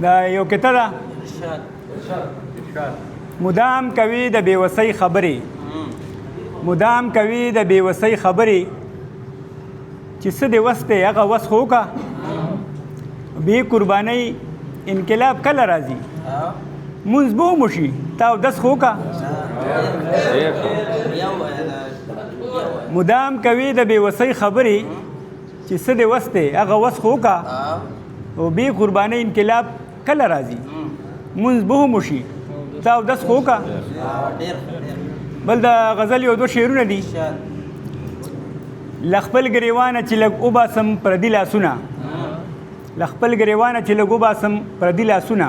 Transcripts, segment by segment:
دا یو کته ده. مدام کوي د بېوسۍ خبرې، مدام کوي د بېوسۍ خبرې، چې څه دې وس دی هغه وس خو وکړه. بې قربانۍ انقلاب کله راځي؟ مونځ به هم وشي، تا اودس خو وکړه. مدام کوي د بېوسۍ خبرې، چې څه دې وس دی هغه وس خو وکړه، او بې قربانۍ انقلاب کله راځي؟ مونځ به هم وشي، تا اودس خو وکړه. بل د غزل یو دوه شعرونه دي. له خپل ګریوانه چې لږ وباسم پردي لاسونه، له خپل ګریوانه چې لږ وباسم پردي لاسونه،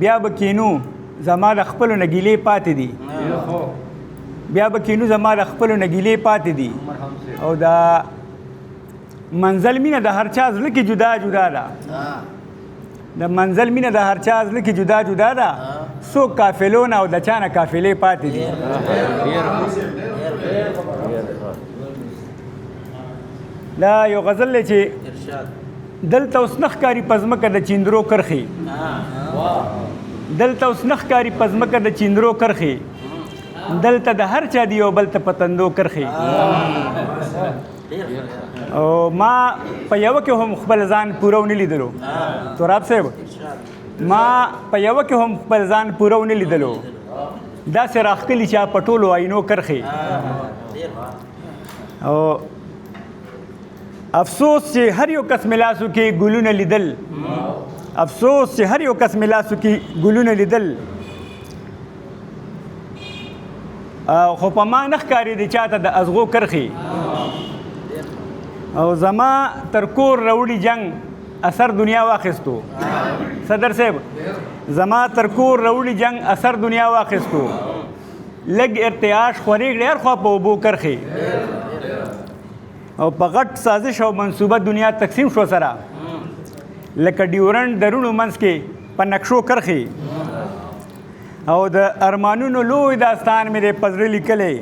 بیا به کینو زما د خپلو نه ګیلې پاتې دي، بیا به کینو زما د خپلو نه ګیلې پاتې دي. او دا منزل مینه د هر چا زړه کې جدا جدا ده، د منزل مینه د هر چا زړه کې جدا جدا ده، څوک قافلو نه او د چا نه قافلې پاتې دي. دا یو غزل دی چې دلته اوس نه ښکاري په ځمکه د چیندرو کرښې، دلته اوس نه ښکاري په ځمکه د چیندرو کرښې، دلته د هر چا دی یو بل ته په تندو کرښې. او ما په یوه کې هم خپل ځان پوره ونه لیدلو، تراب صاحب، ما په یوه کې هم خپل ځان پوره ونه لیدلو، داسې راښکلي چا په ټولو آینو کرښې. او افسوس چې هر یو کس مې لاسو کې ګلونه لیدل، افسوس چې هر یو کس مې لاسو کې ګلونه لیدل، خو په ما نه ښکارېدې چاته د ازغو کرښې. او زما تر کور راوړي جنګ اثر دنیا واخیستو، صدر صاحب، زما تر کور راوړي جنګ اثر دنیا واخیستو، لږ ارتعاش خورې کړې هر خوا په اوبو کرښې. او په غټ سازش او منصوبه دنیا تقسیم شو سره، لکه ډیورنډ د روڼو منځ کې په نقشو کرښې. او د ارمانونو لوی داستان مې دی په زړه لیکلی،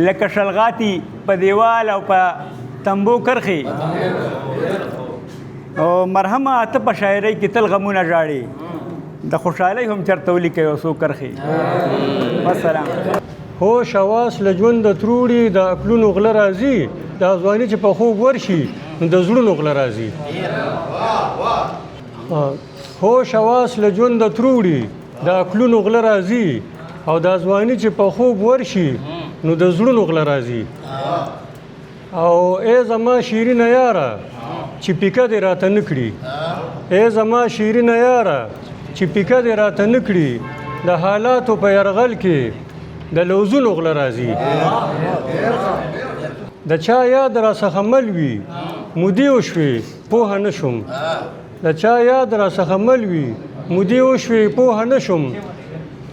لکه شلغاتي په دیوال او په تمبو کرښې. او مرحمه ته په شاعرۍ کې تل غمونه ژاړې، د خوشحالۍ هم چېرته ولیکې یو څو کرښې. والسلام. هوش حواس له ژونده تروړي، د عقلونو غله راځي، دا ځواني چې په خوب ورشي نو د زړونو غله راځي. هوش حواس له ژونده تروړي، د عقلونو غله راځي، او دا ځواني چې په خوب ورشي نو د زړونو غله راځي. او ای زما شیرینه یاره چې پیکه دې راته نه کړي، ای زما شیرینه یاره چې پیکه دې راته نه کړي، د حالاتو په یرغل کې د لوزونو غله راځي. د چا یاد را څخه مل وي مودې وشوې پوهه نه شوم، د چا یاد را څخه مل وي مودې وشوې پوهه نه شوم،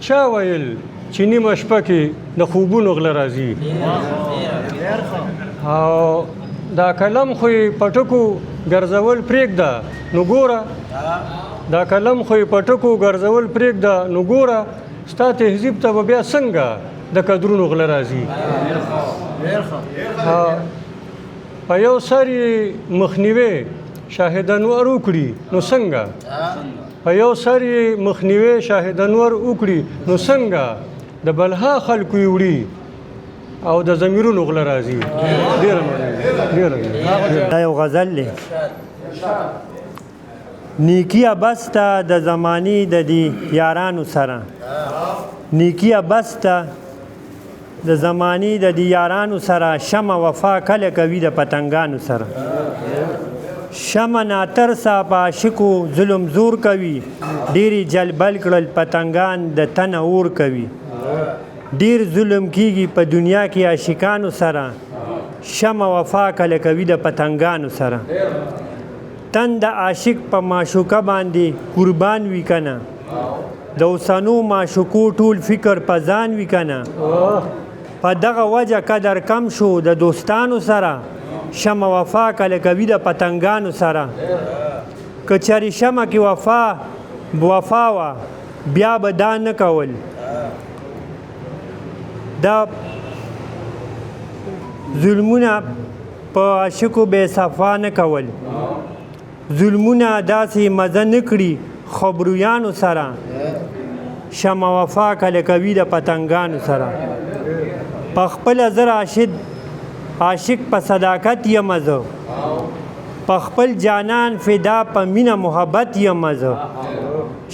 چا ویل چې نیمه شپه کې د خوبونو غله راځي. او دا قلم خو یې په ټکو ګرځول پرېږده نو ګوره، دا قلم خو یې په ټکو ګرځول پرېږده نو ګوره، ستا تهذیب ته به بیا څنګه د قدرونو غله راځي. په یو سر یې مخنیوی شاهد انور وکړي نو څنګه، په یو سر یې مخنیوی شاهد انور وکړي نو څنګه، د بلها خلکو یې وړي او د ضمیرونو غله راځي. ډېره مننه، ډېره مننه. دا یو غزل دی. نیکی عبث ته د زمانې د دې یارانو سره، نیکی عبث ته د زمانې د دې یارانو سره، شمع وفا کله کوي د پتنګانو سره. شمع ناترسه په عاشقو ظلم زور کوي، ډېرې جلبل کړل پتنګان د تنه اور کوي. ډېر ظلم کیږي په دنیا کې عاشقانو سره، شمع وفا کله کوي د پتنګانو سره. تن د عاشق په معشوقه باندې قربان وي کنه، د اوسنو معشوقو ټول فکر په ځان وي کنه. په دغه وجه قدر کم شو د دوستانو سره، شمع وفا کله کوي د پتنګانو سره. که چېرې شمع کې وفا وه بیا به دا نه کول، دا ظلمونه په عاشقو بې صفا نه کول. ظلمونه داسې مزه نه کړي خبرویانو سره، شمع وفا کله کوي د پتنګانو سره. په خپله زه راشد عاشق په صداقت یم زه، په خپل جانان فدا په مینه محبت یم زه.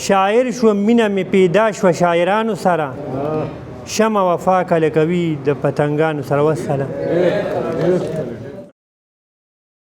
شاعر شوم مینه مې پیدا شوه شاعرانو سره، شمع وفا کله کوي د پتنګانو سره. والسلام.